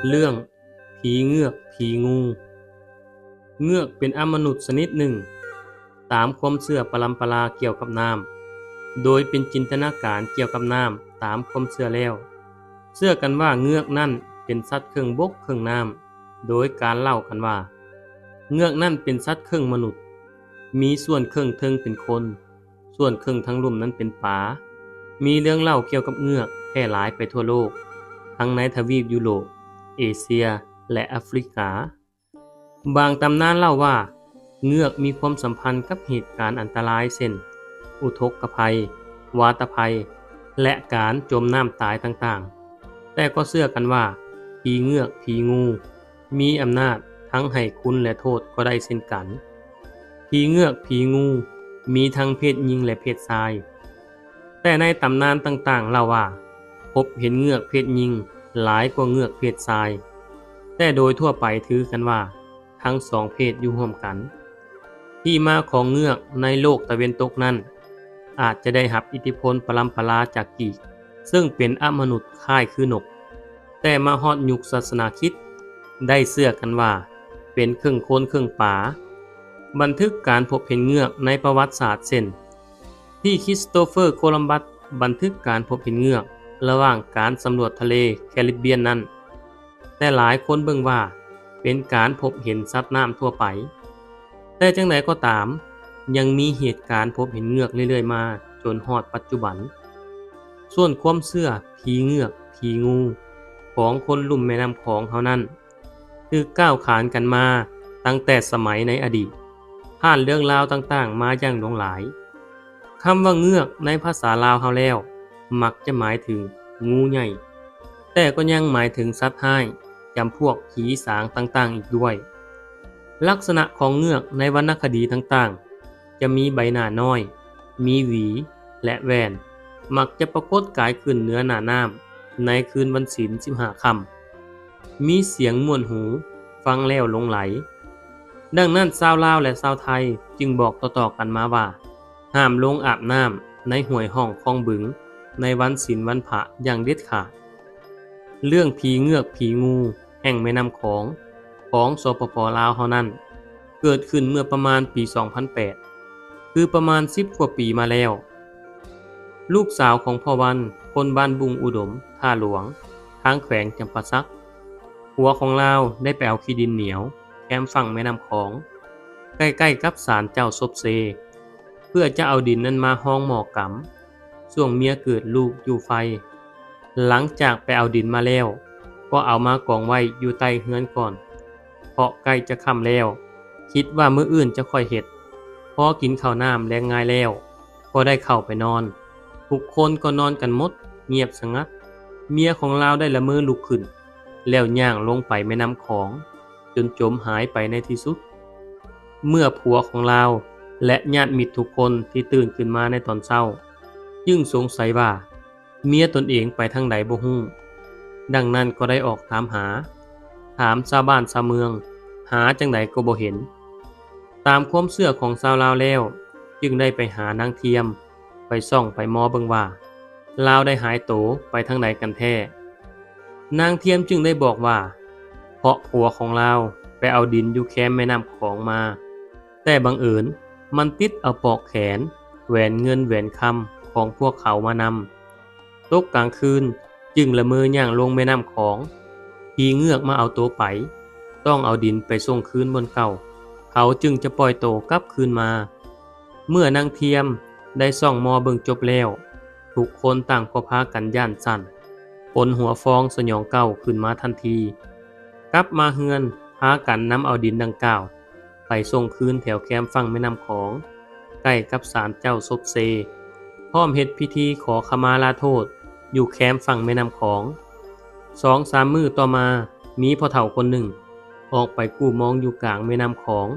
ເລື່ອງຜີເງືອກຜີງູ. ເງືອກເປັນອະມະນຸດຊະນິດໜຶ່ງ ຕາມຄວາມເຊື່ອປະລຳປະລາກ່ຽວກັບນ້ຳ, ໂດຍເປັນຈິນຕະນາການກ່ຽວກັບນ້ຳ. ຕາມຄວາມເຊື່ອແລ້ວ ເຊື່ອກັນວ່າເງືອກນັ້ນເປັນສັດເຄິ່ງບົກເຄິ່ງນ້ຳ, ໂດຍການເລົ່າກັນວ່າ ເງືອກນັ້ນເປັນສັດເຄິ່ງມະນຸດ, ມີສ່ວນເຄິ່ງເທິງເປັນຄົນ, ສ່ວນເຄິ່ງທາງລຸ່ມນັ້ນເປັນປາ. ມີເລື່ອງເລົ່າກ່ຽວກັບເງືອກແຜ່ຫຼາຍໄປທົ່ວໂລກ, ທັງໃນທະວີບຢູໂຣບ, ເອເຊຍ ແລະ ອາຟຣິກາ. ບາງຕຳນານເລົ່າວ່າ ເງືອກມີຄວາມສຳພັນກັບເຫດການອັນຕະລາຍ ເຊັ່ນ ອຸທົກກະໄພ, ວາຕະໄພ ແລະ ການຈົມນ້ຳຕາຍຕ່າງໆ. ແຕ່ກໍເຊື່ອກັນວ່າ ຜີເງືອກ, ຜີງູ ມີອຳນາດທັງໃຫ້ຄຸນ ແລະ ໂທດກໍໄດ້ເຊັ່ນກັນ. ຜີເງືອກ, ຜີງູ ມີທັງເພດຍິງ ແລະ ເພດຊາຍ. ແຕ່ໃນຕຳນານຕ່າງໆເລົ່າວ່າ ພົບເຫັນເງືອກເພດຍິງຫຼາຍກວ່າເງືອກເພດຊາຍ, ແຕ່ໂດຍທົ່ວໄປຖືກັນວ່າທັງສອງເພດຢູ່ຮ່ວມກັນ. ທີ່ມາຂອງເງືອກໃນໂລກຕາເວັນຕົກນັ້ນ ອາດຈະໄດ້ຮັບອິດທິພົນປະລຳປະລາຈາກກຣີກ, ເຊິ່ງເປັນອະມະນຸດຄ້າຍຄືນົກ, ແຕ່ມາຮອດຍຸກສາສະໜາຄຣິດ ໄດ້ເຊື່ອກັນວ່າເປັນເຄິ່ງຄົນເຄິ່ງປາ. ບັນທຶກການພົບເຫັນເງືອກໃນປະຫວັດສາດ ເຊັ່ນ ທີ່ຄຣິສໂຕເຟີໂຄລັມບັສບັນທຶກການພົບເຫັນເງືອກລະຫວ່າງການສຳຫຼວດທະເລແຄຣິບບຽນນັ້ນ, ແຕ່ຫຼາຍຄົນເບິ່ງວ່າເປັນການພົບເຫັນສັດນ້ຳທົ່ວໄປ. ແຕ່ຈັ່ງໃດກໍຕາມ, ຍັງມີເຫດການພົບເຫັນເງືອກເລື້ອຍໆມາຈົນຮອດປັດຈຸບັນ. ສ່ວນຄວາມເຊື່ອຜີເງືອກ, ຜີງູ ຂອງຄົນລຸ່ມແມ່ນ້ຳຂອງເຮົານັ້ນ ຖືກກ່າວຂານກັນມາຕັ້ງແຕ່ສະໄໝໃນອະດີດ, ຜ່ານເລື່ອງລາວຕ່າງໆມາຢ່າງຫຼວງຫຼາຍ. ຄຳວ່າເງືອກໃນພາສາລາວເຮົາແລ້ວ ມັກຈະໝາຍເຖິງງູໃຫຍ່, ແຕ່ກໍຍັງໝາຍເຖິງສັດຮ້າຍ ຈຳພວກຜີສາງຕ່າງໆອີກດ້ວຍ. ລັກສະນະຂອງເງືອກໃນວັນນະຄະດີຕ່າງໆ ຈະມີໃບໜ້ານ້ອຍ, ມີຫວີ ແລະ ແວ່ນ, ມັກຈະປາກົດກາຍຂຶ້ນເໜືອໜ້ານ້ຳໃນຄືນວັນສິນສິບຫ້າຄ່ຳ. ມີສຽງມ່ວນຫູ, ຟັງແລ້ວຫຼົງໄຫຼ. ດັ່ງນັ້ນ ຊາວລາວ ແລະ ຊາວໄທຈຶ່ງບອກຕໍ່ໆກັນມາວ່າ ຫ້າມລົງອາບນ້ຳໃນຫ້ວຍຮ່ອງຄອງບຶງໃນວັນສິນວັນພະຢ່າງເດັດຂາດ. ເລື່ອງຜີເງືອກຜີງູແຫ່ງແມ່ນ້ຳຂອງ ຂອງ ສປປ ລາວ ເຮົານັ້ນ ເກີດຂຶ້ນເມື່ອປະມານປີສອງພັນແປດ ຄືປະມານສິບກວ່າປີມາແລ້ວ. ລູກສາວຂອງພໍ່ວັນ ຄົນບ້ານບຸ້ງອຸດົມ ທ່າຫຼວງ ທາງແຂວງຈຳປາສັກ, ຜົວຂອງລາວໄດ້ໄປເອົາຂີ້ດິນໜຽວແຄມຝັ່ງແມ່ນ້ຳຂອງ ໃກ້ໆກັບສານເຈົ້າສົບເຊ ເພື່ອຈະເອົາດິນນັ້ນມາຮອງໝໍ້ກຳ ຊ່ວງເມຍເກີດລູກຢູ່ໄຟ. ຫຼັງຈາກໄປເອົາດິນມາແລ້ວ ກໍເອົາມາກອງໄວ້ຢູ່ໃຕ້ເຮືອນກ່ອນ ເພາະໃກ້ຈະຄ່ຳແລ້ວ, ຄິດວ່າມື້ອື່ນຈະຄ່ອຍເຮັດ. ພໍກິນເຂົ້ານ້ຳແລງງາຍແລ້ວ ກໍໄດ້ເຂົ້າໄປນອນ. ທຸກຄົນກໍນອນກັນໝົດ, ງຽບສະຫງັດ. ເມຍຂອງລາວໄດ້ລະເມີລຸກຂຶ້ນ ແລ້ວຍ່າງລົງໄປແມ່ນ້ຳຂອງ ຈົນຈົມຫາຍໄປໃນທີ່ສຸດ. ເມື່ອຜົວຂອງລາວ ແລະ ຍາດມິດທຸກຄົນທີ່ຕື່ນຂຶ້ນມາໃນຕອນເຊົ້າ ຈຶ່ງສົງໄສວ່າ ເມຍຕົນເອງໄປທາງໃດບໍ່ຮູ້. ດັ່ງນັ້ນກໍໄດ້ອອກຕາມຫາ, ຖາມຊາວບ້ານຊາວເມືອງ, ຫາຈັ່ງໃດກໍບໍ່ເຫັນ. ຕາມຄວາມເຊື່ອຂອງຊາວລາວແລ້ວ ຈຶ່ງໄດ້ໄປຫານາງທຽມ, ໄປສ່ອງໄປມໍເບິ່ງວ່າ ລາວໄດ້ຫາຍໂຕໄປທາງໃດກັນແທ້. ນາງທຽມຈຶ່ງໄດ້ບອກວ່າ ເພາະຜົວຂອງລາວໄປເອົາດິນຢູ່ແຄມແມ່ນ້ຳຂອງມາ, ແຕ່ບັງເອີນມັນຕິດເອົາປອກແຂນ, ແຫວນເງິນແຫວນຄຳຂອງພວກເຂົາມານຳ. ຕົກກາງຄືນຈຶ່ງລະເມີຍ່າງລົງແມ່ນ້ຳຂອງ. ຜີເງືອກມາເອົາໂຕໄປ, ຕ້ອງເອົາດິນໄປສົ່ງຄືນບ່ອນເກົ່າ, ເຂົາຈຶ່ງຈະປ່ອຍໂຕກັບຄືນມາ. ເມື່ອນາງທຽມໄດ້ສ່ອງມໍເບິ່ງຈົບແລ້ວ, ທຸກຄົນຕ່າງກໍພາກັນຢ້ານສັ່ນ, ຂົນຫົວຟອງສະຫຍອງເກົ່າຂຶ້ນມາທັນທີ. ກັບມາເຮືອນ, ພາກັນນຳເອົາດິນດັ່ງກ່າວ ໄປສົ່ງຄືນແຖວແຄມຝັ່ງແມ່ນ້ຳຂອງ ໃກ້ກັບສານເຈົ້າສົບເຊ, ພ້ອມເຮັດພິທີຂໍຂະມາລາໂທດຢູ່ແຄມຝັ່ງແມ່ນ້ຳຂອງ. ສອງສາມມື້ຕໍ່ມາ, ມີພໍ່ເຖົ້າຄົນໜຶ່ງອອກໄປກູ້ມອງຢູ່ກາງແມ່ນ້ຳຂອງ,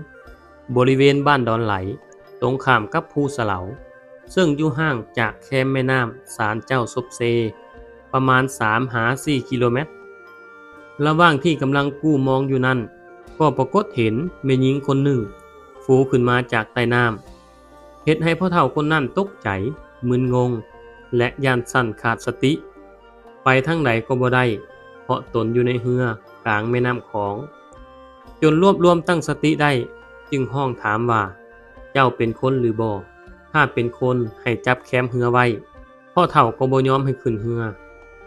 ບໍລິເວນບ້ານດອນໄຫຼ, ຕົງຂ້າມກັບພູສະເຫຼົາ, ເຊິ່ງຢູ່ຫ່າງຈາກແຄມແມ່ນ້ຳສານເຈົ້າສົບເຊ ປະມານສາມຫາສີ່ກິໂລແມັດ. ລະຫວ່າງທີ່ກຳລັງກູ້ມອງຢູ່ນັ້ນ, ກໍປາກົດເຫັນແມ່ຍິງຄົນໜຶ່ງຟູຂຶ້ນມາຈາກໃຕ້ນ້ຳ, ເຮັດໃຫ້ພໍ່ເຖົ້າຄົນນັ້ນຕົກໃຈ, ມຶນງົງ ແລະ ຢ້ານສັ່ນຂາດສະຕິ, ໄປທາງໃດກໍບໍ່ໄດ້. ພາະຕົນຢູ່ໃນເຮືອກາງແມ່ນ້ຳຂອງ. ຈົນລວບລວມຕັ້ງສະຕິໄດ້ ຈຶ່ງຮ້ອງຖາມວ່າ ເຈົ້າເປັນຄົນຫຼືບໍ່? ຖ້າເປັນຄົນໃຫ້ຈັບແຄມເຮືອໄວ້. ພໍ່ເຖົ້າກໍບໍ່ຍອມໃຫ້ຂຶ້ນເຮືອ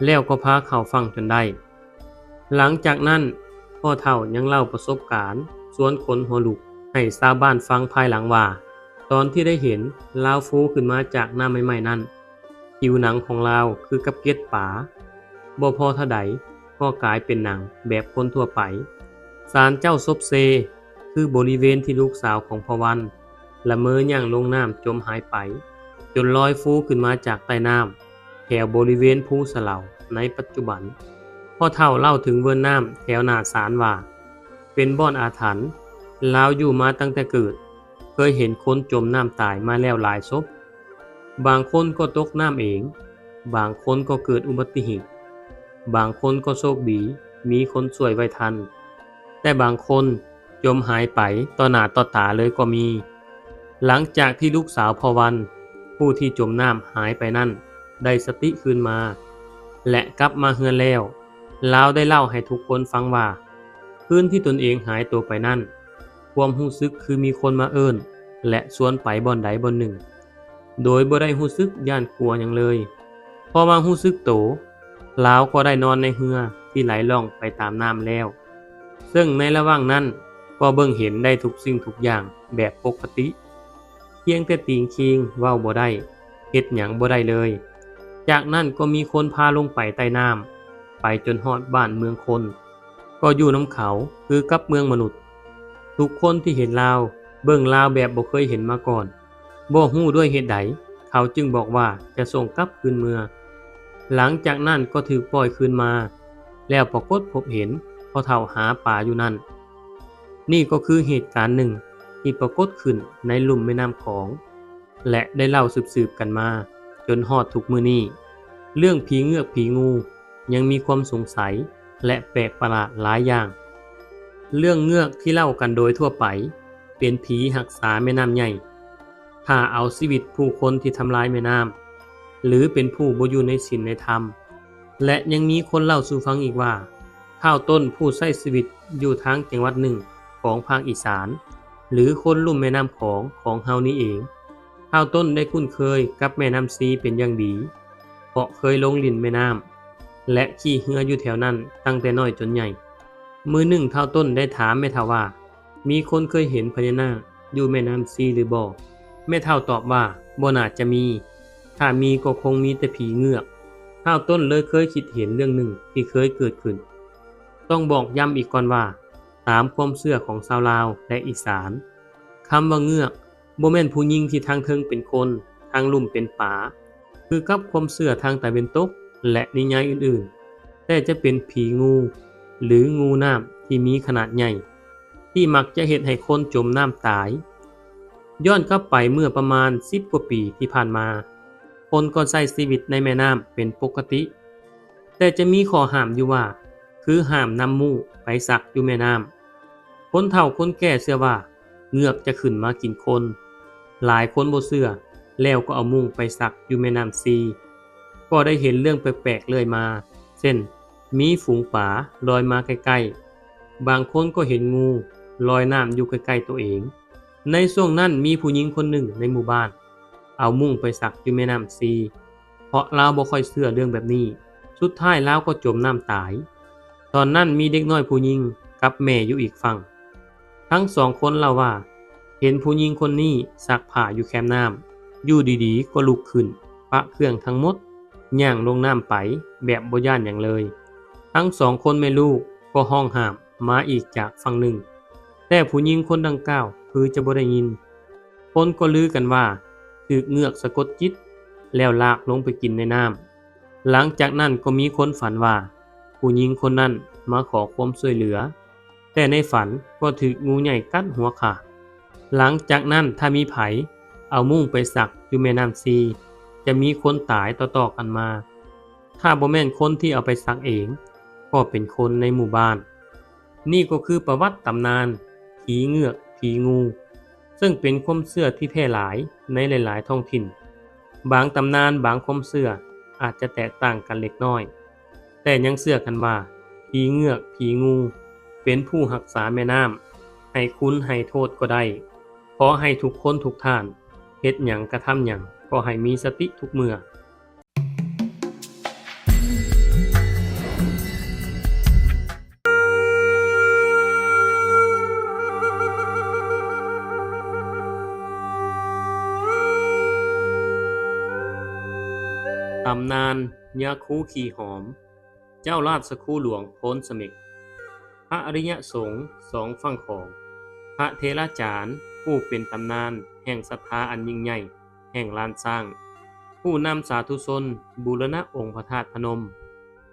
ແລ້ວກໍພາເຂົ້າຝັ່ງຈົນໄດ້. ຫຼັງຈາກນັ້ນ ພໍ່ເຖົ້າຍັງເລົ່າປະສົບການຊວນຂົນຫົວລຸກໃຫ້ຊາວບ້ານຟັງພາຍຫຼັງວ່າ ຕອນທີ່ໄດ້ເຫັນລາວຟູຂຶ້ນມາຈາກນ້ຳໃໝ່ໆນັ້ນ ຜິວໜັງຂອງລາວຄືກັບເກັດປາ, ບໍ່ພໍເທົ່າໃດກໍກາຍເປັນໜັງແບບຄົນທົ່ວໄປ. ສານເຈົ້າສົບເຊ ຄືບໍລິເວນທີ່ລູກສາວຂອງພໍ່ວັນລະເມີຍ່າງລົງນ້ຳຈົມຫາຍໄປ ຈົນລອຍຟູຂຶ້ນມາຈາກໃຕ້ນ້ຳ ແຖວບໍລິເວນພູສະເຫຼົາໃນປັດຈຸບັນ. ພໍ່ເຖົ້າເລົ່າເຖິງເວີນນ້ຳແຖວໜ້າສານວ່າ ເປັນບ່ອນອາຖັນ, ລາວຢູ່ມາຕັ້ງແຕ່ເກີດ, ເຄີຍເຫັນຄົນຈົມນ້ຳຕາຍມາແລ້ວຫຼາຍສົບ. ບາງຄົນກໍຕົກນ້ຳເອງ, ບາງຄົນກໍເກີດອຸບັດຕິເຫດ, ບາງຄົນກໍໂຊກດີ ມີຄົນຊ່ວຍໄວ້ທັນ, ແຕ່ບາງຄົນຈົມຫາຍໄປຕໍ່ໜ້າຕໍ່ຕາເລີຍກໍມີ. ຫຼັງຈາກທີ່ລູກສາວພໍ່ວັນ ຜູ້ທີ່ຈົມນ້ຳຫາຍໄປນັ້ນ ໄດ້ສະຕິຄືນມາ ແລະ ກັບມາເຮືອນແລ້ວ, ລາວໄດ້ເລົ່າໃຫ້ທຸກຄົນຟັງວ່າ ຄືນທີ່ຕົນເອງຫາຍໂຕໄປນັ້ນ, ຄວາມຮູ້ສຶກຄືມີຄົນມາເອີ້ນ ແລະ ຊວນໄປບ່ອນໃດບ່ອນໜຶ່ງ ໂດຍບໍ່ໄດ້ຮູ້ສຶກຢ້ານກົວຫຍັງເລີຍ. ພໍມາຮູ້ສຶກໂຕ, ລາວກໍໄດ້ນອນໃນເຮືອທີ່ໄຫຼລ່ອງໄປຕາມນ້ຳແລ້ວ, ເຊິ່ງໃນລະຫວ່າງນັ້ນກໍເບິ່ງເຫັນໄດ້ທຸກສິ່ງທຸກຢ່າງແບບປົກກະຕິ, ພຽງແຕ່ຕີງຄີງເວົ້າບໍ່ໄດ້, ເຮັດຫຍັງບໍ່ໄດ້ເລີຍ. ຈາກນັ້ນກໍມີຄົນພາລົງໄປໃຕ້ນ້ຳ, ໄປຈົນຮອດບ້ານເມືອງຄົນ, ກໍຢູ່ນຳເຂົາຄືກັບເມືອງມະນຸດ. ທຸກຄົນທີ່ເຫັນລາວ ເບິ່ງລາວແບບບໍ່ເຄີຍເຫັນມາກ່ອນ, ບໍ່ຮູ້ດ້ວຍເຫດໃດ ເຂົາຈຶ່ງບອກວ່າຈະສົ່ງກັບຄືນເມືອ. ຫຼັງຈາກນັ້ນກໍຖືກປ່ອຍຄືນມາ, ແລ້ວປາກົດພົບເຫັນພໍ່ເຖົ້າຫາປາຢູ່ນັ້ນ. ນີ້ກໍຄືເຫດການໜຶ່ງທີ່ປາກົດຂຶ້ນໃນລຸ່ມແມ່ນ້ຳຂອງ ແລະ ໄດ້ເລົ່າສືບໆກັນມາຈົນຮອດທຸກມື້ນີ້. ເລື່ອງຜີເງືອກຜີງູ ຍັງມີຄວາມສົງໄສ ແລະ ແປກປະຫຼາດຫຼາຍຢ່າງ. ເລື່ອງເງືອກທີ່ເລົ່າກັນໂດຍທົ່ວໄປ ເປັນຜີຮັກສາແມ່ນ້ຳໃຫຍ່, ຖ້າເອົາຊີວິດຜູ້ຄົນທີ່ທຳລາຍແມ່ນ້ຳ ຫຼື ເປັນຜູ້ບໍ່ຢູ່ໃນສິນໃນທຳ. ແລະ ຍັງມີຄົນເລົ່າສູ່ຟັງອີກວ່າ ທ້າວຕົ້ນຜູ້ໃຊ້ຊີວິດຢູ່ທາງຈັງຫວັດໜຶ່ງຂອງພາກອີສານ ຫຼື ຄົນລຸ່ມແມ່ນ້ຳຂອງຂອງເຮົານີ້ເອງ. ທ້າວຕົ້ນໄດ້ຄຸ້ນເຄີຍກັບແມ່ນ້ຳຊີເປັນຢ່າງດີ ເພາະເຄີຍລົງຫຼິ້ນແມ່ນ້ຳ ແລະ ຂີ່ເຮືອຢູ່ແຖວນັ້ນຕັ້ງແຕ່ນ້ອຍຈົນໃຫຍ່. ມື້ໜຶ່ງທ້າວຕົ້ນໄດ້ຖາມແມ່ເຖົ້າວ່າ ມີຄົນເຄີຍເຫັນພະຍານາກຢູ່ແມ່ນ້ຳຊີຫຼືບໍ່? ແມ່ເຖົ້າຕອບວ່າ ບໍ່ໜ້າຈະມີ, ຖ້າມີກໍຄົງມີແຕ່ຜີເງືອກ. ທ້າວຕົ້ນເລີຍເຄີຍຄິດເຫັນເລື່ອງໜຶ່ງທີ່ເຄີຍເກີດຂຶ້ນ. ຕ້ອງບອກຢ້ຳອີກກ່ອນວ່າ ຕາມຄວາມເຊື່ອຂອງຊາວລາວ ແລະ ອີສານ, ຄຳວ່າເງືອກ ບໍ່ແມ່ນຜູ້ຍິງທີ່ທາງເທິງເປັນຄົນ, ທາງລຸ່ມເປັນປາ, ຄືກັບຄວາມເຊື່ອທາງຕາເວັນຕົກ ແລະ ນິຍາຍອື່ນໆ, ແຕ່ຈະເປັນຜີງູ ຫຼື ງູນ້ຳທີ່ມີຂະໜາດໃຫຍ່ ທີ່ມັກຈະເຮັດໃຫ້ຄົນຈົມນ້ຳຕາຍ. ຍ້ອນກັບໄປເມື່ອປະມານສິບກວ່າປີທີ່ຜ່ານມາ, ຄົນກໍໃຊ້ຊີວິດໃນແມ່ນ້ຳເປັນປົກກະຕິ, ແຕ່ຈະມີຂໍ້ຫ້າມຢູ່ວ່າ ຄືຫ້າມນຳມຸ້ງໄປສັກຢູ່ແມ່ນ້ຳ. ຄົນເຖົ້າຄົນແກ່ເຊື່ອວ່າ ເງືອກຈະຂຶ້ນມາກິນຄົນ. ຫຼາຍຄົນບໍ່ເຊື່ອ ແລ້ວກໍເອົາມຸ້ງໄປສັກຢູ່ແມ່ນ້ຳຊີ ກໍໄດ້ເຫັນເລື່ອງແປກໆເລື້ອຍມາ ເຊັ່ນ ມີຝູງປາລອຍມາໃກ້ໆ, ບາງຄົນກໍເຫັນງູລອຍນ້ຳຢູ່ໃກ້ໆຕົວເອງ. ໃນຊ່ວງນັ້ນມີຜູ້ຍິງຄົນໜຶ່ງໃນໝູ່ບ້ານ ເອົາມຸ້ງໄປສັກຢູ່ແມ່ນ້ຳຊີ ເພາະລາວບໍ່ຄ່ອຍເຊື່ອເລື່ອງແບບນີ້. ສຸດທ້າຍລາວກໍຈົມນ້ຳຕາຍ. ຕອນນັ້ນມີເດັກນ້ອຍຜູ້ຍິງກັບແມ່ຢູ່ອີກຝັ່ງ. ທັງສອງຄົນເລົ່າວ່າ ເຫັນຜູ້ຍິງຄົນນີ້ຊັກຜ້າຢູ່ແຄມນ້ຳ, ຢູ່ດີໆກໍລຸກຂຶ້ນປະເຄື່ອງທັງໝົດ ຍ່າງລົງນ້ຳໄປແບບບໍ່ຢ້ານຫຍັງເລີຍ. ທັງສອງຄົນແມ່ລູກກໍຮ້ອງຫ້າມມາອີກຈາກຝັ່ງໜຶ່ງ, ແຕ່ຜູ້ຍິງຄົນດັ່ງກ່າວຄືຈະບໍ່ໄດ້ຍິນ. ຄົນກໍລືກັນວ່າຖືກເງືອກສະກົດຈິດ ແລ້ວລາກລົງໄປກິນໃນນ້ຳ. ຫຼັງຈາກນັ້ນກໍມີຄົນຝັນວ່າ ຜູ້ຍິງຄົນນັ້ນມາຂໍຄວາມຊ່ວຍເຫຼືອ, ແຕ່ໃນຝັນກໍຖືກງູໃຫຍ່ກັດຫົວຂາດ. ຫຼັງຈາກນັ້ນຖ້າມີໃຜເອົາມຸ້ງໄປສັກຢູ່ແມ່ນ້ຳຊີ ຈະມີຄົນຕາຍຕໍ່ໆກັນມາ. ຖ້າບໍ່ແມ່ນຄົນທີ່ເອົາໄປສັກເອງ ກໍເປັນຄົນໃນໝູ່ບ້ານ. ນີ້ກໍຄືປະຫວັດຕຳນານຜີເງືອກຜີງູ ເຊິ່ງເປັນຄວາມເຊື່ອທີ່ແຜ່ຫຼາຍໃນຫຼາຍໆທ້ອງຖິ່ນ. ບາງຕຳນານ, ບາງຄວາມເຊື່ອອາດຈະແຕກຕ່າງກັນເລັກນ້ອຍ, ແຕ່ຍັງເຊື່ອກັນວ່າ ຜີເງືອກ, ຜີງູ ເປັນຜູ້ຮັກສາແມ່ນ້ຳ, ໃຫ້ຄຸນໃຫ້ໂທດກໍໄດ້. ຂໍໃຫ້ທຸກຄົນທຸກທ່ານ ເຮັດຫຍັງກະທຳຫຍັງ ກໍໃຫ້ມີສະຕິທຸກເມື່ອ. ຕຳນານຍາຄູຂີ້ຫອມ. ເຈົ້າລາຊະຄູຫຼວງໂພນສະເໝັກ, ພະອະລິຍະສົງສອງຝັ່ງຂອງ, ພະເຖລາຈານຜູ້ເປັນຕຳນານແຫ່ງສັດທາອັນຍິ່ງໃຫຍ່ແຫ່ງລ້ານຊ້າງ, ຜູ້ນຳສາທຸຊົນບູລະນະອົງພະທາດພະນົມ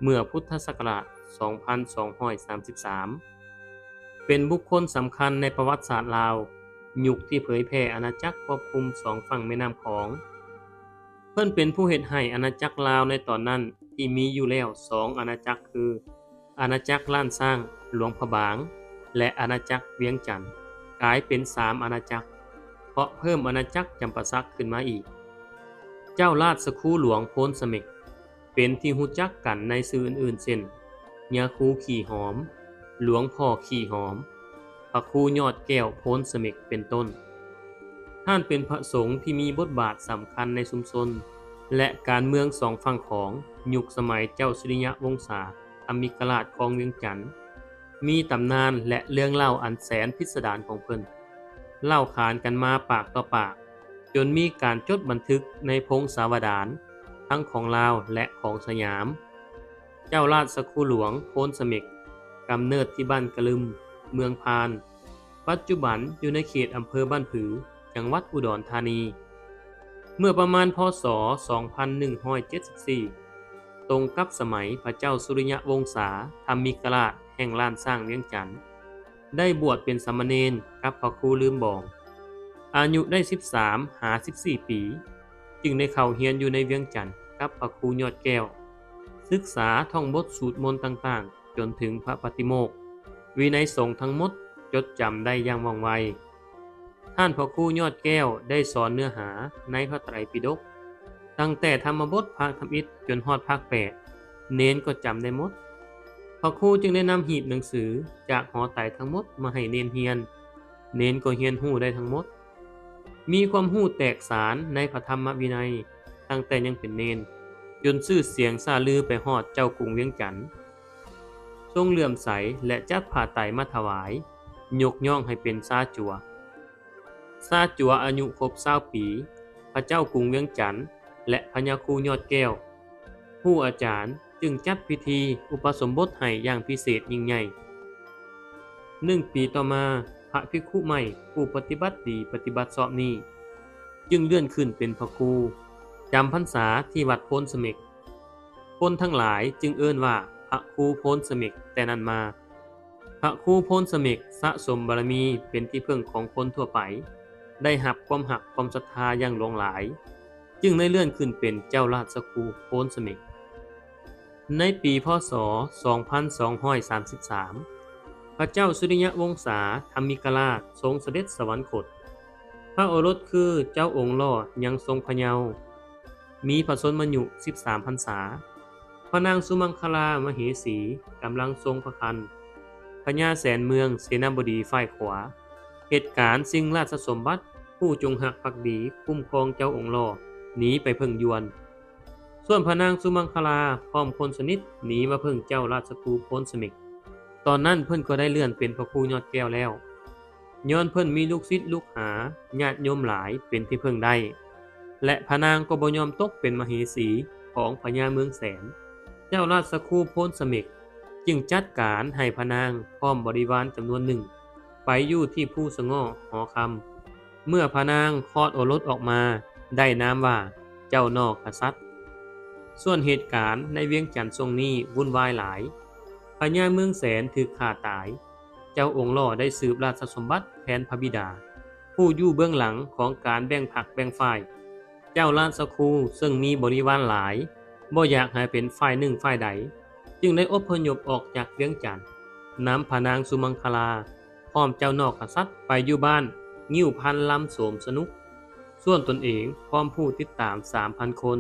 ເມື່ອພຸດທະສັກກະລາດສອງພັນສອງຮ້ອຍສາມສິບສາມ, ເປັນບຸກຄົນສຳຄັນໃນປະຫວັດສາດລາວ ຍຸກທີ່ເຜີຍແຜ່ອານາຈັກຄວບຄຸມສອງຝັ່ງແມ່ນ້ຳຂອງ. ເພິ່ນເປັນຜູ້ເຮັດໃຫ້ອານາຈັກລາວໃນຕອນນັ້ນ ທີ່ມີຢູ່ແລ້ວສອງອານາຈັກ ຄື ອານາຈັກລ້ານຊ້າງຫຼວງພະບາງ ແລະ ອານາຈັກວຽງຈັນ ກາຍເປັນສາມອານາຈັກ, ເພາະເພີ່ມອານາຈັກຈຳປາສັກຂຶ້ນມາອີກ. ເຈົ້າລາຊະຄູຫຼວງໂພນສະເໝັກ ເປັນທີ່ຮູ້ຈັກກັນໃນຊື່ອື່ນໆ ເຊັ່ນ ຍາຄູຂີ້ຫອມ, ຫຼວງພໍ່ຂີ້ຫອມ, ພະຄູຍອດແກ້ວໂພນສະເໝັກ ເປັນຕົ້ນ. ທ່ານເປັນພະສົງທີ່ມີບົດບາດສຳຄັນໃນຊຸມຊົນ ແລະ ການເມືອງສອງຝັ່ງຂອງ ຍຸກສະໄໝເຈົ້າສຸລິຍະວົງສາທຳມິກະລາດຄອງວຽງຈັນ, ມີຕຳນານ ແລະ ເລື່ອງເລົ່າອັນແສນພິດສະດານຂອງເພິ່ນ ເລົ່າຂານກັນມາປາກຕໍ່ປາກ ຈົນມີການຈົດບັນທຶກໃນພົງສາວະດານ ທັງຂອງລາວ ແລະ ຂອງສະຫຍາມ. ເຈົ້າລາຊະຄູຫຼວງໂພນສະເໝັກ ກຳເນີດທີ່ບ້ານກະລຶມ, ເມືອງພານ, ປັດຈຸບັນຢູ່ໃນເຂດອຳເພີບ້ານຜື ຈັງຫວັດອຸດອນທານີ. ເມື່ອປະມານ ພ.ສ. ສອງພັນໜຶ່ງຮ້ອຍເຈັດສິບສີ່ ຕົງກັບສະໄໝພະເຈົ້າສຸລິຍະວົງສາທຳມິກະລາດແຫ່ງລ້ານຊ້າງວຽງຈັນ ໄດ້ບວດເປັນສາມະເນນກັບພະຄູລືມບອງ. ອາຍຸໄດ້ສິບສາມຫາສິບສີ່ປີ ຈຶ່ງໄດ້ເຂົ້າຮຽນຢູ່ໃນວຽງຈັນກັບພະຄູຍອດແກ້ວ, ສຶກສາທ່ອງບົດສູດມົນຕ່າງໆ ຈົນເຖິງພະປາຕິໂມກ, ວິໄນສົງທັງໝົດຈົດຈຳໄດ້ຢ່າງວ່ອງໄວ. ທ່ານພະຄູຍອດແກ້ວໄດ້ສອນເນື້ອຫາໃນພະໄຕປິດົກ ຕັ້ງແຕ່ທຳມະບົດພາກທຳອິດຈົນຮອດພາກແປດ ເນນກໍຈຳໄດ້ໝົດ. ພະຄູຈຶ່ງໄດ້ນຳຮີບໜັງສືຈາກຫໍໄຕທັງໝົດມາໃຫ້ເນນຮຽນ, ເນນກໍຮຽນຮູ້ໄດ້ທັງໝົດ. ມີຄວາມຮູ້ແຕກສານໃນພະທຳມະວິໄນຕັ້ງແຕ່ຍັງເປັນເນນ, ຈົນຊື່ສຽງຊ່າລືໄປຮອດເຈົ້າກຸງວຽງຈັນ ຊົງເຫຼື້ອມໃສ ແລະ ຈັດຜ້າໄຕມາຖວາຍ, ຍົກຍ້ອງໃຫ້ເປັນຊາຈົວ. ຊາຈົວອາຍຸຄົບຊາວປີ, ພະເຈົ້າກຸງວຽງຈັນ ແລະ ພະຍາຄູຍອດແກ້ວ ຄູອາຈານຈຶ່ງຈັດພິທີອຸປະສົມບົດໃຫ້ຢ່າງພິເສດຍິ່ງໃຫຍ່. ໜຶ່ງປີຕໍ່ມາ, ພະພິກຂຸໃໝ່ຜູ້ປະຕິບັດດີປະຕິບັດຊອບນີ້ ຈຶ່ງເລື່ອນຂຶ້ນເປັນພະຄູ ຈຳພັນສາທີ່ວັດໂພນສະເໝັກ. ຄົນທັງຫຼາຍຈຶ່ງເອີ້ນວ່າພະຄູໂພນສະເໝັກແຕ່ນັ້ນມາ. ພະຄູໂພນສະເໝັກສະສົມບາລະມີເປັນທີ່ເພິ່ງຂອງຄົນທົ່ວໄປ, ໄດ້ຮັບຄວາມຮັກຄວາມສັດທາຢ່າງຫຼວງຫຼາຍ, ຈຶ່ງໄດ້ເລື່ອນຂຶ້ນເປັນເຈົ້າລາຊະຄູໂພນສະເໝັກ. ໃນປີ ພ.ສ. ສອງພັນສອງຮ້ອຍສາມສິບສາມ ພະເຈົ້າສຸລິຍະວົງສາທຳມິກະລາດຊົງສະເດັດສະຫວັນຄົດ. ພະໂອລົດຄືເຈົ້າອົງຫຼໍ່ຍັງຊົງພະເຍົາ, ມີພະຊົນມາຍຸສິບສາມພັນສາ. ພະນາງສຸມັງຄະລາມະເຫສີກຳລັງຊົງພະຄັນ, ພະຍາແສນເມືອງເສນາບໍດີຝ່າຍຂວາ. ເຫດການຊິງລາຊະສົມບັດ, ຜູ້ຈົງຮັກພັກດີຄຸ້ມຄອງເຈົ້າອົງຫຼໍ່ໜີໄປເພິ່ງຢວນ. ສ່ວນພະນາງສຸມັງຄະລາພ້ອມຄົນສະໜິດໜີມາເພິ່ງເຈົ້າລາຊະຄູໂພນສະເໝັກ. ຕອນນັ້ນເພິ່ນກໍໄດ້ເລື່ອນເປັນພະຄູຍອດແກ້ວແລ້ວ. ຍ້ອນເພິ່ນມີລູກສິດລູກຫາ, ຍາດໂຍມຫຼາຍເປັນທີ່ເພິ່ງໄດ້ ແລະ ພະນາງກໍບໍ່ຍອມຕົກເປັນມະເຫສີຂອງພະຍາເມືອງແສນ. ເຈົ້າລາຊະຄູໂພນສະເໝັກຈຶ່ງຈັດການໃຫ້ພະນາງພ້ອມບໍລິວານຈຳນວນໜຶ່ງໄປຢູ່ທີ່ພູສະເງາະຫໍຄຳ. ເມື່ອພະນາງຄອດໂອລົດອອກມາ ໄດ້ນາມວ່າເຈົ້ານໍກະສັດ. ສ່ວນເຫດການໃນວຽງຈັນຊ່ວງນີ້ວຸ່ນວາຍຫຼາຍ. ພະຍາເມືອງແສນຖືກຂ້າຕາຍ. ເຈົ້າອົງຫຼໍ່ໄດ້ສືບລາຊະສົມບັດແທນພະບິດາ ຜູ້ຢູ່ເບື້ອງຫຼັງຂອງການແບ່ງພັກແບ່ງຝ່າຍ. ເຈົ້າລາຊະຄູເຊິ່ງມີບໍລິວານຫຼາຍ ບໍ່ຢາກໃຫ້ເປັນຝ່າຍໜຶ່ງຝ່າຍໃດ ຈຶ່ງໄດ້ອົບພະຍົບອອກຈາກວຽງຈັນ, ນຳພະນາງສຸມັງຄະລາ ພ້ອມເຈົ້ານໍກະສັດໄປຢູ່ບ້ານງິ້ວພັນລຳໂສມສະໜຸກ. ສ່ວນຕົນເອງພ້ອມຜູ້ຕິດຕາມສາມພັນຄົນ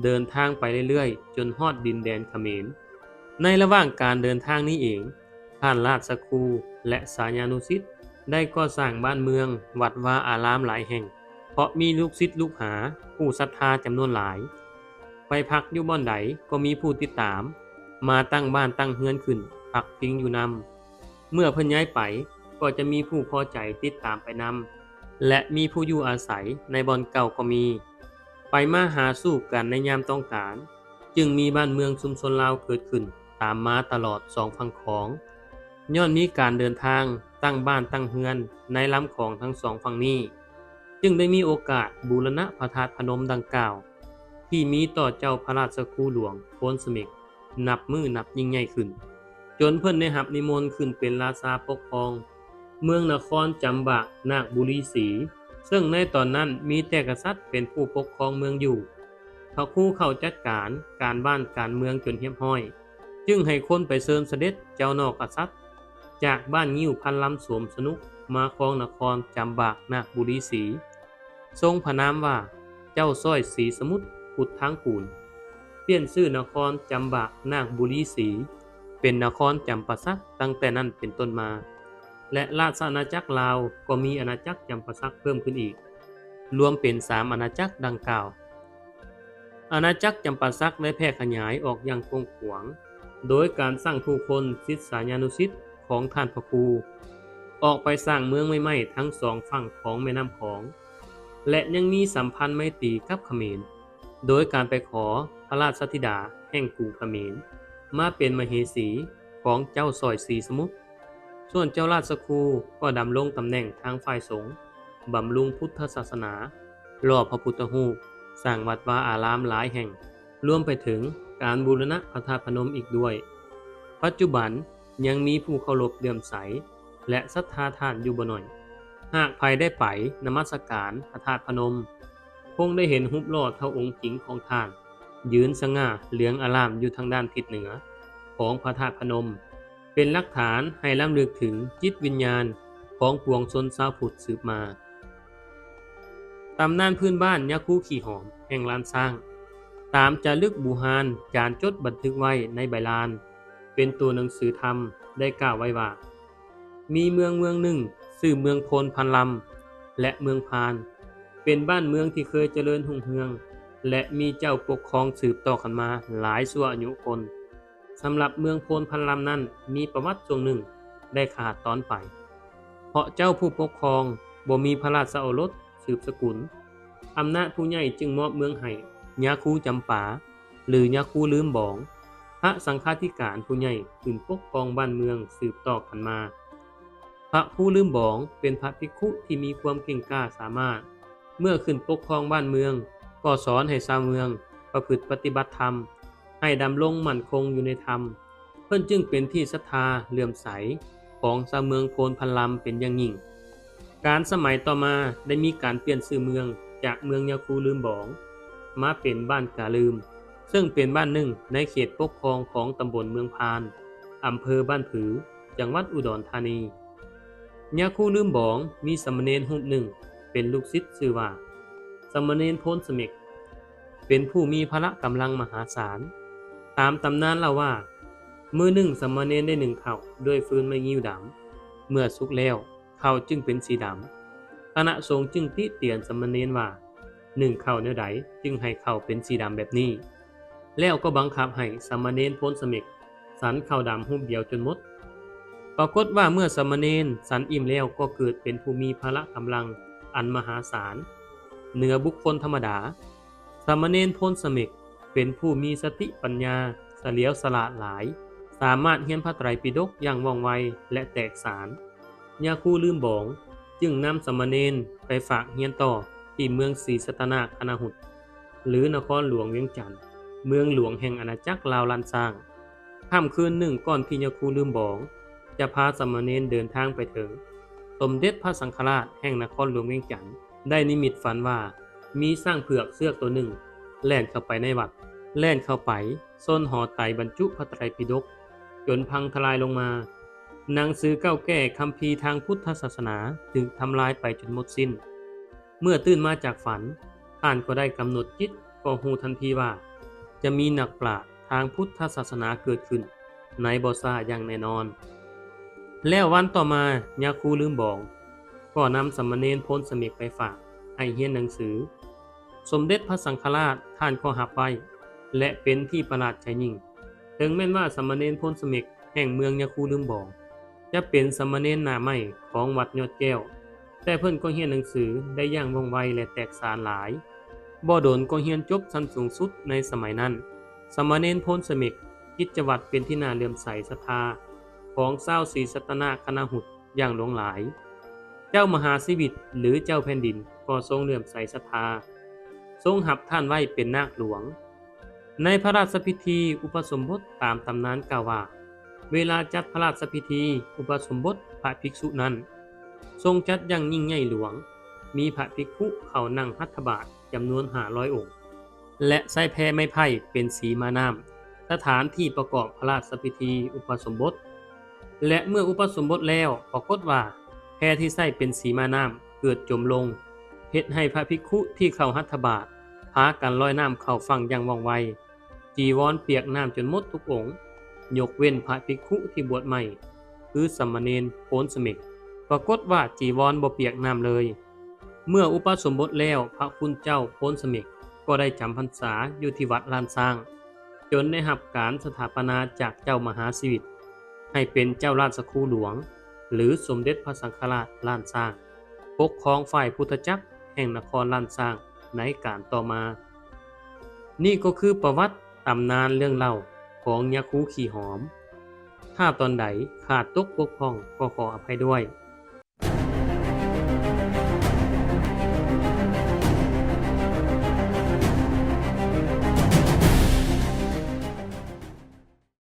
ເດີນທາງໄປເລື້ອຍໆ ຈົນຮອດດິນແດນຂະເໝນ. ໃນລະຫວ່າງການເດີນທາງນີ້ເອງ, ທ່ານລາຊະຄູ ແລະ ສາຍານຸສິດ ໄດ້ກໍ່ສ້າງບ້ານເມືອງ, ວັດວາອາຣາມຫຼາຍແຫ່ງ, ເພາະມີລູກສິດລູກຫາ, ຜູ້ສັດທາຈຳນວນຫຼາຍ. ໄປພັກຢູ່ບ່ອນໃດກໍມີຜູ້ຕິດຕາມ, ມາຕັ້ງບ້ານຕັ້ງເຮືອນຂຶ້ນ, ພັກພິງຢູ່ນຳ. ເມື່ອເພິ່ນຍ້າຍໄປ, ກໍຈະມີຜູ້ພໍໃຈຕິດຕາມໄປນຳ ແລະ ມີຜູ້ຢູ່ອາໄສໃນບ່ອນເກົ່າກໍມີ. ໄປມາຫາສູ່ກັນໃນຍາມຕ້ອງການ, ຈຶ່ງມີບ້ານເມືອງຊຸມຊົນລາວເກີດຂຶ້ນຕາມມາຕະຫຼອດສອງຝັ່ງຂອງ. ຍ້ອນມີການເດີນທາງ, ຕັ້ງບ້ານຕັ້ງເຮືອນໃນລຳຂອງທັງສອງຝັ່ງນີ້, ຈຶ່ງໄດ້ມີໂອກາດບູລະນະພະທາດພະນົມດັ່ງກ່າວ ທີ່ມີຕໍ່ເຈົ້າພະລາຊະຄູຫຼວງໂພນສະເໝັກ ນັບມື້ນັບຍິ່ງໃຫຍ່ຂຶ້ນ, ຈົນເພິ່ນໄດ້ຮັບນິມົນຂຶ້ນເປັນລາຊາປົກຄອງເມືອງນະຄອນຈຳບາກນາກບູລີສີ, ເຊິ່ງໃນຕອນນັ້ນມີແຕ່ກະສັດເປັນຜູ້ປົກຄອງເມືອງຢູ່. ພະຄູເຂົ້າຈັດການການບ້ານການເມືອງຈົນຮຽບຮ້ອຍ, ຈຶ່ງໃຫ້ຄົນໄປເຊີນສະເດັດເຈົ້ານອກກະສັດ ຈາກບ້ານງິ້ວພັນລຳໂສມສະໜຸກ ມາຄອງນະຄອນຈຳບາກນາກບູລີສີ. ຊົງພະນາມວ່າ ເຈົ້າຊ້ອຍສີສະໝຸດ ພຸດທາງກູນ, ປ່ຽນຊື່ນະຄອນຈຳບາກນາກບູລີສີ ເປັນນະຄອນຈຳປາສັກຕັ້ງແຕ່ນັ້ນເປັນຕົ້ນມາ, ແລະ ລາຊະອານາຈັກລາວກໍມີອານາຈັກຈຳປາສັກເພີ່ມຂຶ້ນອີກ, ລວມເປັນສາມອານາຈັກດັ່ງກ່າວ. ອານາຈັກຈຳປາສັກໄດ້ແຜ່ຂະຫຍາຍອອກຢ່າງກວ້າງຂວາງ, ໂດຍການສ້າງຜູ້ຄົນສິດສາຍານຸສິດຂອງທ່ານພະຄູ ອອກໄປສ້າງເມືອງໃໝ່ໆທັງສອງຝັ່ງຂອງແມ່ນ້ຳຂອງ ແລະ ຍັງມີສຳພັນໄມຕີກັບຂະເໝນ ໂດຍການໄປຂໍພະລາຊະທິດາແຫ່ງກຸງຂະເໝນ ມາເປັນມະເຫສີຂອງເຈົ້າສອຍສີສະໝຸດ. ສ່ວນເຈົ້າລາຊະຄູກໍດຳລົງຕຳແໜ່ງທາງຝ່າຍສົງ, ບຳລຸງພຸດທະສາສະໜາ, ຫຼໍ່ພະພຸດທະຮູບ, ສ້າງວັດວາອາຣາມຫຼາຍແຫ່ງ, ລວມໄປເຖິງການບູລະນະພະທາດພະນົມອີກດ້ວຍ. ປັດຈຸບັນຍັງມີຜູ້ເຄົາລົບເຫຼື້ອມໃສ ແລະ ສັດທາທ່ານຢູ່ບໍ່ໜ້ອຍ. ຫາກໃຜໄດ້ໄປນະມັດສະການພະທາດພະນົມ, ຄົງໄດ້ເຫັນຮູບຫຼໍ່ເທົ່າອົງຈິງຂອງທ່ານ ຢືນສະຫງ່າເຫຼືອງອາລາມຢູ່ທາງດ້ານທິດເໜືອຂອງພະທາດພະນົມ, ເປັນຫຼັກຖານໃຫ້ລຳລຶກເຖິງຈິດວິນຍານຂອງປວງຊົນຊາວພຸດສືບມາ. ຕຳນານພື້ນບ້ານຍາຄູຂີ້ຫອມແຫ່ງລ້ານຊ້າງ, ຕາມຈາລຶກບູຮານຈານຈົດບັນທຶກໄວ້ໃນໃບລານ ເປັນຕົວໜັງສືທຳ ໄດ້ກ່າວໄວ້ວ່າ ມີເມືອງເມືອງໜຶ່ງ ຊື່ເມືອງໂພນພັນລຳ ແລະ ເມືອງພານ ເປັນບ້ານເມືອງທີ່ເຄີຍຈະເລີນຮຸ່ງເຮືອງ ແລະ ມີເຈົ້າປົກຄອງສືບຕໍ່ກັນມາຫຼາຍຊົ່ວອາຍຸຄົນ. ສຳລັບເມືອງໂພນພັນລຳນັ້ນ ມີປະຫວັດຊ່ວງໜຶ່ງໄດ້ຂາດຕອນໄປ ເພາະເຈົ້າຜູ້ປົກຄອງບໍ່ມີພະລາຊະໂອລົດສືບສະກຸນ. ອຳນາດຜູ້ໃຫຍ່ຈຶ່ງມອບເມືອງໃຫ້ຍາຄູຈຳປາ ຫຼື ຍາຄູລືມບອງ, ພະສັງຄາທິການຜູ້ໃຫຍ່ຂຶ້ນປົກຄອງບ້ານເມືອງສືບຕໍ່ກັນມາ. ພະຄູລືມບອງເປັນພະພິກຂຸທີ່ມີຄວາມເກັ່ງກ້າສາມາດ, ເມື່ອຂຶ້ນປົກຄອງບ້ານເມືອງ ກໍສອນໃຫ້ຊາວເມືອງປະພຶດປະຕິບັດທຳ ໃຫ້ດຳລົງໝັ້ນຄົງຢູ່ໃນທຳ, ເພິ່ນຈຶ່ງເປັນທີ່ສັດທາເຫຼື້ອມໃສຂອງຊາວເມືອງໂພນພັນລຳເປັນຢ່າງຍິ່ງ. ການສະໄໝຕໍ່ມາໄດ້ມີການປ່ຽນຊື່ເມືອງຈາກເມືອງຍາຄູລືມບອງ ມາເປັນບ້ານກາລືມ, ເຊິ່ງເປັນບ້ານໜຶ່ງໃນເຂດປົກຄອງຂອງຕຳບົນເມືອງພານ, ອຳເພີບ້ານຜື, ຈັງຫວັດອຸດອນທານີ. ຍາຄູລືມບອງມີສາມະເນນຮູບໜຶ່ງເປັນລູກສິດຊື່ວ່າ ສາມະເນນໂພນສະເໝັກ ເປັນຜູ້ມີພະລະກຳລັງມະຫາສານ. ຕາມຕຳນານເລົ່າວ່າ ມື້ໜຶ່ງສາມະເນນໄດ້ໜຶ້ງເຂົ້າດ້ວຍຟືນໄມ້ງິ້ວດຳ, ເມື່ອສຸກແລ້ວ ເຂົ້າຈຶ່ງເປັນສີດຳ. ຄະນະສົງຈຶ່ງຕິຕຽນສາມະເນນວ່າ ໜຶ້ງເຂົ້າແນວໃດຈຶ່ງໃຫ້ເຂົ້າເປັນສີດຳແບບນີ້? ແລ້ວກໍບັງຄັບໃຫ້ສາມະເນນໂພນສະເໝັກສັນເຂົ້າດຳຮູບດຽວຈົນໝົດ. ປາກົດວ່າເມື່ອສາມະເນນສັນອີ່ມແລ້ວ ກໍເກີດເປັນຜູ້ມີພະລະກຳລັງອັນມະຫາສານ ເໜືອບຸກຄົນທຳມະດາ. ສາມະເນນໂພນສະເໝັກເປັນຜູ້ມີສະຕິປັນຍາສະຫຼຽວສະຫຼາດຫຼາຍ, ສາມາດຮຽນພະໄຕປິດົກຢ່າງວ່ອງໄວ ແລະ ແຕກສານ. ຍາຄູລືມບອງຈຶ່ງນຳສາມະເນນໄປຝາກຮຽນຕໍ່ທີ່ເມືອງສີສັດຕະນາກຄະນະຫຸດ ຫຼື ນະຄອນຫຼວງວຽງຈັນ, ເມືອງຫຼວງແຫ່ງອານາຈັກລາວລ້ານຊ້າງ. ຄ່ຳຄືນໜຶ່ງ ກ່ອນທີ່ຍາຄູລືມບອງຈະພາສາມະເນນເດີນທາງໄປເຖິງ, ສົມເດັດພະສັງຄະລາດແຫ່ງນະຄອນຫຼວງວຽງຈັນ ໄດ້ນິມິດຝັນວ່າ ມີຊ້າງເຜືອກເຊືອກໂຕໜຶ່ງແລ່ນເຂົ້າໄປໃນວັດ, ແລ່ນເຂົ້າໄປຊົນຫໍໄຕບັນຈຸພະໄຕປິດົກຈົນພັງທະລາຍລົງມາ. ໜັງສືເກົ່າແກ່ຄຳພີທາງພຸດທະສາສະໜາຖືກທຳລາຍໄປຈົນໝົດສິ້ນ. ເມື່ອຕື່ນມາຈາກຝັນ, ທ່ານກໍໄດ້ກຳນົດຈິດກໍຮູ້ທັນທີວ່າ ຈະມີນັກປາດທາງພຸດທະສາສະໜາເກີດຂຶ້ນ. ໃນບໍ່ຊ້າຢ່າງແນ່ນອນ. ແລ້ວວັນຕໍ່ມາ ຍາຄູລືມບອງ ກໍນຳສາມະເນນໂພນສະເໝັກໄປຝາກໃຫ້ຮຽນໜັງສື. ສົມເດັດພະສັງຄະລາດທ່ານກໍຮັບໄວ້ ແລະ ເປັນທີ່ປະຫຼາດໃຈຍິ່ງ. ເຖິງແມ່ນວ່າສາມະເນນໂພນສະເໝັກແຫ່ງເມືອງຍາຄູລືມບອງ ຈະເປັນສາມະເນນໜ້າໃໝ່ຂອງວັດຍອດແກ້ວ, ແຕ່ເພິ່ນກໍຮຽນໜັງສືໄດ້ຢ່າງວ່ອງໄວ ແລະ ແຕກສານຫຼາຍ. ບໍ່ດົນກໍຮຽນຈົບຊັ້ນສູງສຸດໃນສະໄໝນັ້ນ. ສາມະເນນໂພນສະເໝັກ ກິດຈະວັດເປັນທີ່ໜ້າເຫຼື້ອມໃສສັດທາຂອງຊາວສີສັດຕະນາຄະນະຫຸດຢ່າງຫຼວງຫຼາຍ. ເຈົ້າມະຫາຊີວິດ ຫຼື ເຈົ້າແຜ່ນດິນ ກໍຊົງເຫຼື້ອມໃສສັດທາ, ຊົງຮັບທ່ານໄວ້ເປັນນາກຫຼວງ. ໃນພະລາຊະພິທີອຸປະສົມບົດຕາມຕຳນານກ່າວວ່າ ເວລາຈັດພະລາຊະພິທີອຸປະສົມບົດພະພິກສຸນັ້ນ ຊົງຈັດຢ່າງຍິ່ງໃຫຍ່ຫຼວງ, ມີພະພິກຂຸເຂົ້ານັ່ງຮັດຖະບາດຈຳນວນຫ້າຮ້ອຍອົງ ແລະ ໃຊ້ແພໄມ້ໄຜ່ເປັນສີມານ້ຳ ສະຖານທີ່ປະກອບພະລາຊະພິທີອຸປະສົມບົດ. ແລະ ເມື່ອອຸປະສົມບົດແລ້ວ ປາກົດວ່າແພທີ່ໃຊ້ເປັນສີມານ້ຳເກີດຈົມລົງ, ເຮັດໃຫ້ພະພິກຂຸທີ່ເຂົ້າຮັດຖະບາດພາກັນລອຍນ້ຳເຂົ້າຝັ່ງຢ່າງວ່ອງໄວ. ຈີວອນປຽກນ້ຳຈົນໝົດທຸກອົງ, ຍົກເວັ້ນພະພິກຂຸທີ່ບວດໃໝ່ ຄືສາມະເນນໂພນສະເໝັກ. ປາກົດວ່າຈີວອນບໍ່ປຽກນ້ຳເລີຍ. ເມື່ອອຸປະສົມບົດແລ້ວ ພະຄຸນເຈົ້າໂພນສະເໝັກກໍໄດ້ຈຳພັນສາຢູ່ທີ່ວັດລ້ານຊ້າງ, ຈົນໄດ້ຮັບການສະຖາປະນາຈາກເຈົ້າມະຫາຊີວິດ ໃຫ້ເປັນເຈົ້າລາຊະຄູຫຼວງ ຫຼື ສົມເດັດພະສັງຄະລາດລ້ານຊ້າງ, ປົກຄອງຝ່າຍພຸດທະຈັກແຫ່ງນະຄອນລ້ານຊ້າງໃນການຕໍ່ມາ. ນີ້ກໍຄືປະຫວັດຕຳນານເລື່ອງເລົ່າຂອງຍາຄູຂີ້ຫອມ. ຖ້າຕອນໃດຂາດຕົກບົກຜ່ອງກໍຂໍອະໄພດ້ວຍ.